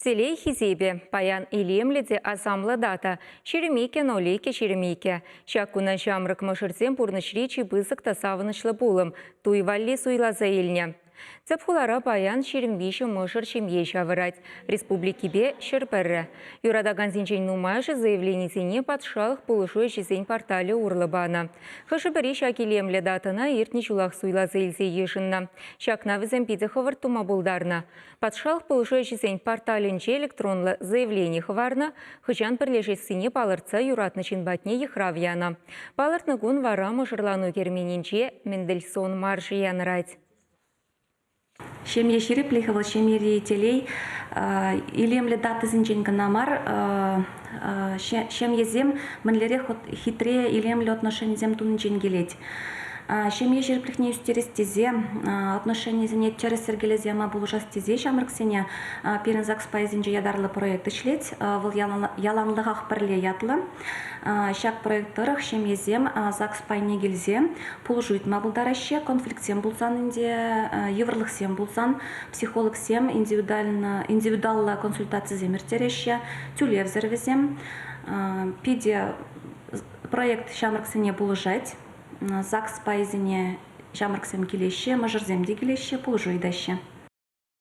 Телей хисепӗ. Паян илемлӗ те асамлӑ дата — 22.02 22. Ҫак куна ҫамрӑк мӑшӑрсем пурнӑҫри чи пысӑк та савӑнӑҫлӑ пулӑм – туй валли суйласа илнӗ. Тӗп хулара паян 23 мӑшӑр ҫемье ҫавӑрать. Республикипе 101. Юратакансенчен нумайӑшӗ заявленисене патшалӑх пулӑшу ӗҫӗсен порталӗ урлӑ панӑ. Хӑшӗ-пӗри ҫак илемлӗ датӑна иртнӗ ҫулах суйласа илсе йышӑннӑ. Ҫакна вӗсем питӗ хӑвӑрт тума пултарнӑ. Патшалӑх пулӑшу ӗҫӗсен порталӗнче электронлӑ заявлени хӑварнӑ, хӑҫан пӗрлешессине палӑртса юратнӑ ҫын патне йыхрав янӑ. Палӑртнӑ кун вара мӑшӑрлану керменӗнче Мендельсон маршӗ янӑрать. Ҫемье ҫирӗплӗхӗ вӑл ҫемьери телей илемлӗ датӑсенчен кӑна мар, ҫемьесем мӗнлерех хитре илемлӗ отношенисем тунинчен килет. Ҫемье ҫирӗплӗхне ӳстерес тесе, отношенисене тӗрӗс йӗркелесе яма пулӑшас тесе ҫамрӑксене пирӗн ЗАГС пайӗсенче ятарлӑ проект ӗҫлет. Вӑл яланлӑхах пӗрле ятлӑ. Ҫак проект тӑрӑх ҫемьесем ЗАГС пайне килсе пулӑшу ыйтма пултараҫҫӗ. Конфликтсем пулсан ӗнтӗ, йывӑрлӑхсем пулсан психологсем индивидуаллӑ консультацисем ирттереҫҫӗ, тӳлевсӗр вӗсем. Питӗ проект ҫамрӑксене пулӑшать. ЗАГС пайӗсене ҫамрӑксем килеҫҫӗ, мӑшӑрсем те килеҫҫӗ, пулӑшу ыйтаҫҫӗ.